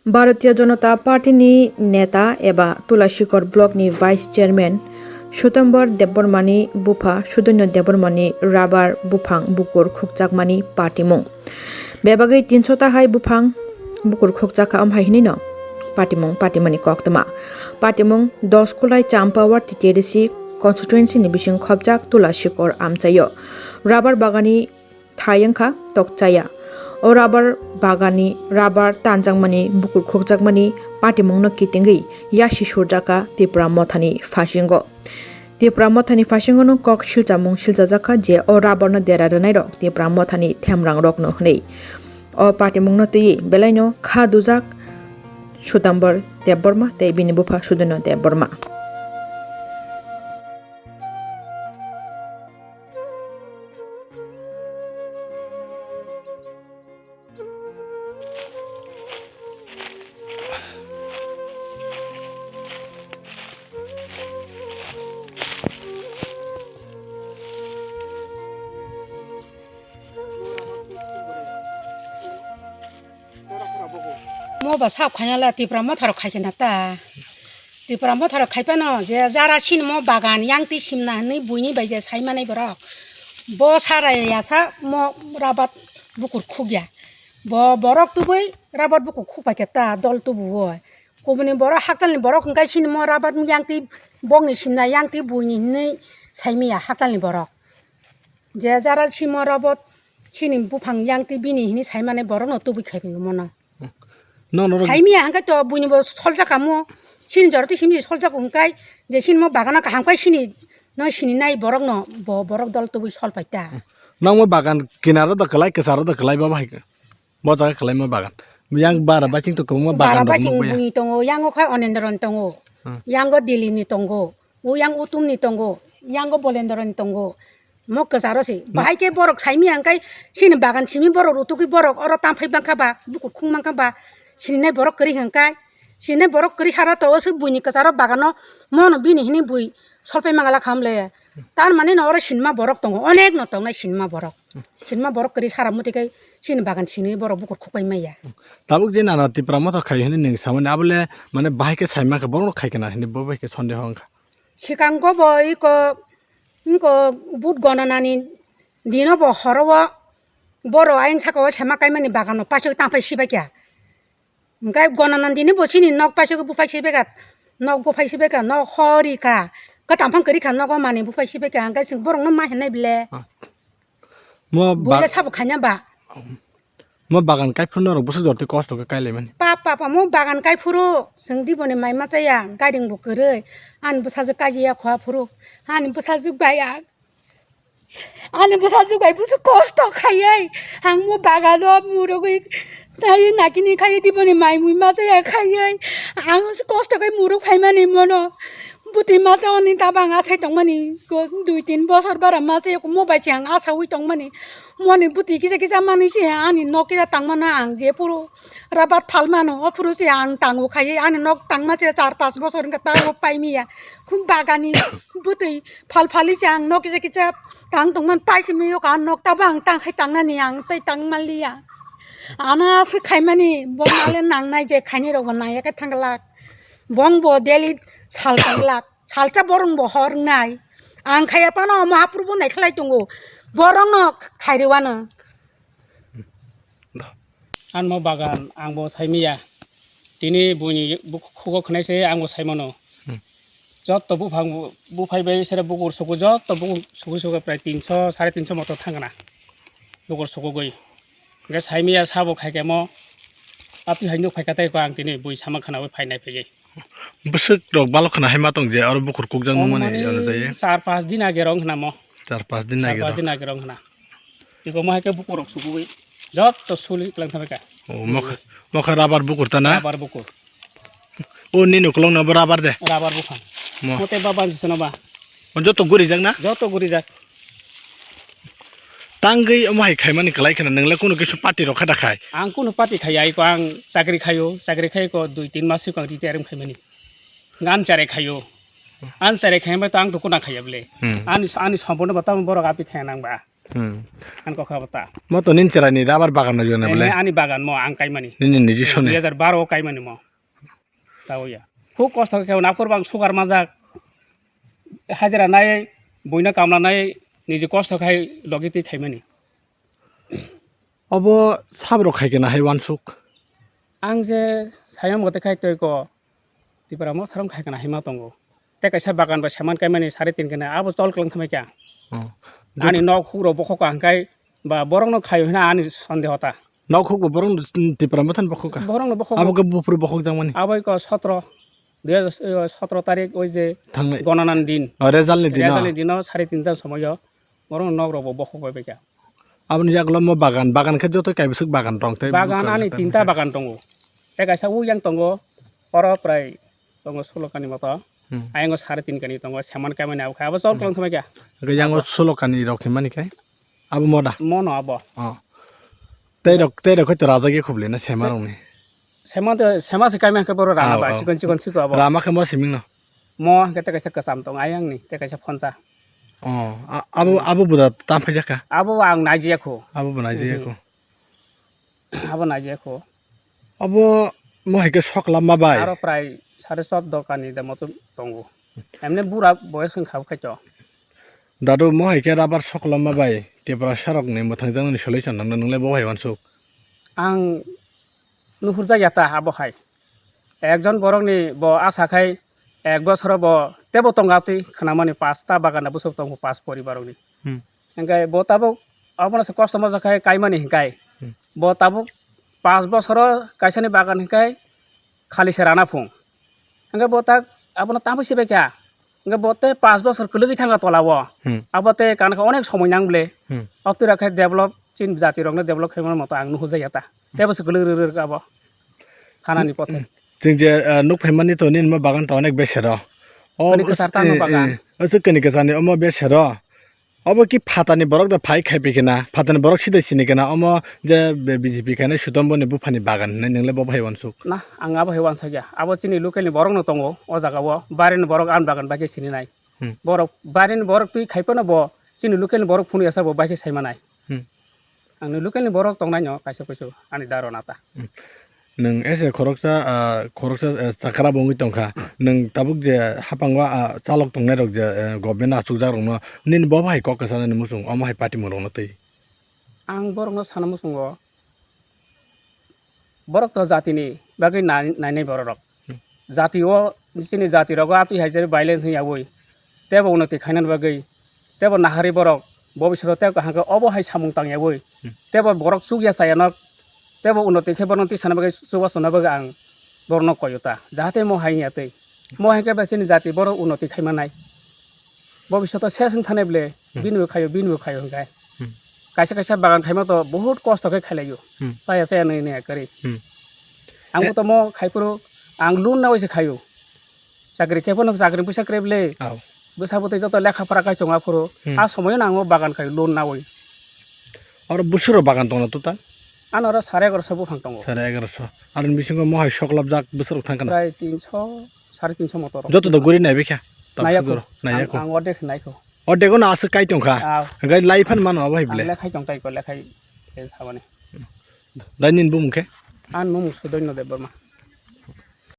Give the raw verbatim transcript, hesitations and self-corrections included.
Bharatiya Janata Party ni neta eba Tulashikor Block ni Vice Chairman Sutambor Debbarma ni bupha Sudoino Debbarma ni rubber buphang bukur khukjakmani patimung. Bebagwi tinsho ta hai buphang bukur khukjakha, om hai hinwi no patimung patimani koktwma. Patimung dos Kulai Champawar T T A D C constituency ni bising khopjak Tulashikor amchaio. Rubber bagani thai wngkha tokchaya. O rubber bagani rubber tanjakmani bukur khukjakmani patimungno kitingwi yasi surjakha Tipra Mothani phasingo. Tipra Mothani phasingono kok silchamung silchajakha je o rubberno dera rwnairok Tipra Mothani themrangrokno hwnwi. O patimungno twiwi belaino kha dujak Sudambor Debbarma tei bini bupha Sudoino Debbarma. Mo ba sap khaina la Tipra Motha rok khai khe na ta. Tipra Motha rok khai phano je jara sini mo bagan yang twi simna hinwi buini bai je sai manai borok. Bo sara ya sa mo rabat bukur khuk ya. Bo borok tubui rabat bukur khuk pai khe ta dol tubu o. Kubuni borok hakchal ni borok hwnkhe sini mo rabat yang twi bok ni simna yang twi buini hinwi sai manya hakchal ni borok. Je jara simo robot sini buphang yang twi bini hinwi sai mane borok no tubui khai phaio mono. No, no, no. Sai manya hwnkhe to buini bo soljak kamo. Sini jora twi simi soljak hwnkhe je sini mo bagana kaham khai sini no sini nai borok no bo borok dol tubui sol pai ta. Nang mo bagan kinaro da kwlai, kwcharo da kwlai, bo bahai khe. Bo jaga kwlai mo bagan. Yang bara baching to kwbangma bagan bara rok baching nukbaya. Buini tongo, yango khai Onendron tongo. Hmm. Yango Dilini tongo. O yang Utumni tongo. Yango Bolendroni tongo. Mo kwcharo se. Hmm. Bahai khe borok saimi ang kai sini bagan simi borok rutugwi borok oro tamphai bangkha ba, bukur khung bangkha ba, sininai borok kwrwi hwnkhe, sininai borok kwrwi sara to o se buini kwcharo bagano mono bini hini bui solpai mangala khamle. Tar mani no oro sinma borok tongo, onek no tongnai sinma borok. Sinma borok kwrwi sara muti kai sini bagan sini borok bukur khukpai maya. Tabuk je nana Tipra Motha khai hini ning samani abole mane bahai khe saima khe borok khai kana hini bo bai khe sondeho wngkha. Sikango bo iko, iko but gonanani dino bo horo o boro ayang saka o sema kaimani bagano paisok tangpai sibaikha. Hingke gonanani dini bo chini nok paisok buphai sibaikha, nok buphai sibaikha, nok hori kha, kwtam phang kwrwi kha nogo manwi buphai sibaikha, hingke chwng borokno ma hinai bile. Ah. Mo ba- Buya sabo khaina ba. Mo bagan kaiphuru norok bwswk jotwi kosto khe kailaimani. Pap, pap, pap, mo bagan kaiphuru chwng diboni mai machaya, garing bo kwrwi. Ani bwsajwk kaijaya kho aphuru. Ani bwsajwk bai ang. Ani bwsajwk bai bwswk kosto khaiwi. Ang mo bagano murugwi tai nakini khai diboni mai mui machaya khaiwi. Ang kosto khai muruk phaimani mono. Bwtwi machao ni tabang asai tongmani. Dui tin bosor bara machaya mo bai se ang asaui tongmani. Moni bwtwi kisa kisa manwi se ani nok kisa tangmano ang je phuru rabat phalmano, o phuru se ang tango khai ani nok tangma se char pas bosor wngkha tango paimiya. Khum bagani bwtwi phal phali se ang nok kisa kisa tang tongmani paisimiyo ka nok tabo ang tang khai tangnani ang tei tang manliya. Ano aswk khaimani bo male nangnai je khainai rokbo nangya khe thangla. Bong bo daily sal tanglak. Salsa borong bo hor wngnai. Ang khaiya phano omo haphuru bo naikhlai tongo. Borong no khairwano. Anmo bagan ang bo saimiya. Tini buini buk-, khugo khwnai se ang bo saimano. Hmm. Jotto buphang bu-, buphai bai sere bukur suku jotto bukur suku suku prai tinso, sare tinso moto thangna. Bukur sukugwi. Hingke saimiya sabo khaikhe mo. Apni hai nuk phaikha tei ko ang tini bui sama khwnaui phainai phaiwi. Bwswk rok balok khwna hai ma tong je aro bukur kukjak nung mani. Ano jai. Char pas din age rong khna mo. Char pas din age rong khna. Iko mo hai khe bukur rok sugui jotto suli klang thamai ka. O mokha, mokha rabar bukur ta na? Rabar bukur. O nini ukolog no bo rabar de. Rabar buphang. Mo. Mote ba ban sino ba. O joto guri jak na? Joto guri jak. Tangwi omo hai khaimani kwlai kheno, nwngle kunu kisa party rok kha da khai? Ang kunu party khaiya, iko ang chakri khaio, chakri khai ko dui tin mas siko ang retire wng khaimani. Ang chare khaio. Ang chare khaima to ang to kuna khaiya bole. Hmm. Ani, ani sompono ba tamo borok api khaya nang ba. Hmm. Ani kokha bata. Mo to nin chera ni rubber bagan no jona bele. Ani bagan mo ang kaimani. Nini niji sone. Dui hajar baro o kaimani mo. Tao ya. Khub kosto khe naphur bang sugar majak. Hajira nai, buino kamla nai, niji kosto khai logi twi khaimani. Obo sabrok khai kena hai wansuk. Ang je sayang mote khai twi ko, Tipra mo tharong khai kena hai ma tongo. Te kaisa bagan bai saman kaimani sari tin kena, abo chol kwlang thamai kya. Oh. Ani nok huk rok bokhok ang kai, ba borok no khayo hina ani sondeho ta. Nok huk bo borok no Tipra mo than bokhok ka. Borok no bokhok. Abo ke bupru bokhok jang mani. Abo ko sotro, dui hajar sotro tarik oi je thangnai gonanan din. Oh, result ni dino. Result ni dino sari tinta somoyo borok no nok rok bo bokhok bai bai kya. Aboni yagulo mo bagan, bagan khe joto kaibiswk bagan tong tei. Bagan ani tinta bagan tongo. Te kaisa u yang tongo, oro prai tongo sulo kani moto. Hmm. Ayango sari tin kani tongo, seman kaimani abo khai, abo chol kwlang thumai kha. Hwnkhe yango sulo kani rok hinmani khai, abo moda? Mono abo. Oh. Tei rok, tei rok khai to rajak ya khuble na sema rok ni. Sema to, sema se kaimani khe boro rana ba, oh, sikon sikon siko abo. Rama khe mo siming no. Mo hwnkhe tei kaisa kwcham tong ayang ni, tei kaisa phonsa. Oh, a-, abo, abo buda tam phai jakha? Abo ang naijaya kho. Abo bo naijaya kho. Abo naijaya kho. Abo mo hai khe soklam ma bai? Aro prai sare chobdo kani de moto tongo. Emne bura boyos wngkha bo khaito. Dadu mo hai khe rubber soklam ma bai? Tiprasa rok ni mwthang jang ni solution nang nang le bo hai wansuk. Ang nuhur jak ya ta abo hai. Ekjon borok ni bo asa khai ek bosoro bo tebo tonga twi khwnamani pasta bagan da bwswk tongo pas poribar rok ni. Hmm. Hingkai bo tabuk abono se kosto moja khai kaimani hingkai. Hmm. Bo tabuk pas bosoro kaisani bagan hingkai khali se rana phung. Hingkai bo tak abono tamo sibai kha. Hingke bo tei pas bosor kwlwgwi thangkha tola o. Hmm. Abo tei kana khe onek somoi nang ble. Hmm. Obtwi rok khe develop, chini jati rokno develop khaimani moto ang nuhujaya ta. Tei bo se kwlwk rwrwk abo. Thanani pothe. Chwng je, ah, nuk phaimani to nini ma bagan to onek besero. O kwchar tamo bagan. Eh, eh, o chwk kani kwcharni omo besero. Obo ki phatani borok da phai khai pi kena. Phatani borok sidai sini kena. Omo je B J P khainai Sutombo ni buphani bagan hinwi nwngle bo bahai wansuk. Na, ang abo hai wansakya. Abo chini local ni borok no tongo o jaga o. Barini borok ani bagan bai khe sini nai. Hmm. Borok barini borok twi khai phano bo chini local ni borok phunuk ya sa bo bai khe sai manai. Hmm. Ang ni local ni borok tongnai no kaisa kuisu ani daro nata. Hmm. Nwng ese khoroksa, ah, khoroksa, eh, chakra bo wngwi tongkha. Nwng tabuk je hapango, ah, chalok tongnai rok je, eh, government achukjak rokno nini bo hai kok kwchanani muchung omo hai party mung rokno twi. Ang borokno sana muchungo, borok to jatini bagwi nai-, nainai borok rok. Hmm. Jati o, chini jati rogo atwi hai je violence wngya ui. Tebo unnoti khainani bagwi, tebo nahari borok, bobishoto tebo kaham khe obo hai samung tangya ui. Hmm. Tebo borok chukya chaya nok, tebo unnoti khe borokno tisana bagwi, chubachu na bagwi ang borokno koyo ta. Jahate mo hai wngya twi. Mo hai khe ba chini jati borok unnoti khai manai. Bobishoto ses wng thanai ble, hmm, bini bo khaio, bini bo khaio hwnkhe. Hmm. Kaisa kaisa bagan khaima to bahut kosto khe khailaio. Hmm. Chaya chaya nai nai kwrwi. Hmm. Ang bo to mo khai phuru ang loan nawi se khaio. Chakri khe phano chakri puisa kre ble. Aw. Bwsa bwtwi joto lekha pora kai chonga phuru. Hmm. A somoyo no ang o bagan khaio loan nawi. Oro bwswk rok bagan tongna total? Ano oro sare egaroso buphang tongo. Sare egaroso. Aroni bisingo mo hai soklopjak bwswk rok thang kana? Prai tinso, sare tinso motor rok. Joto do guri nai bikha? Naiya kho. Naiya kho. Ang, ang ordek se nai kho. Ordek no aswk kai tongkha. Ah. Gai lai phan mano abo hai ble. Ang lekhai tong tai ko, lekhai se sabani. Dai nini bumung khe? Ani bumung Sudoino Debbarma.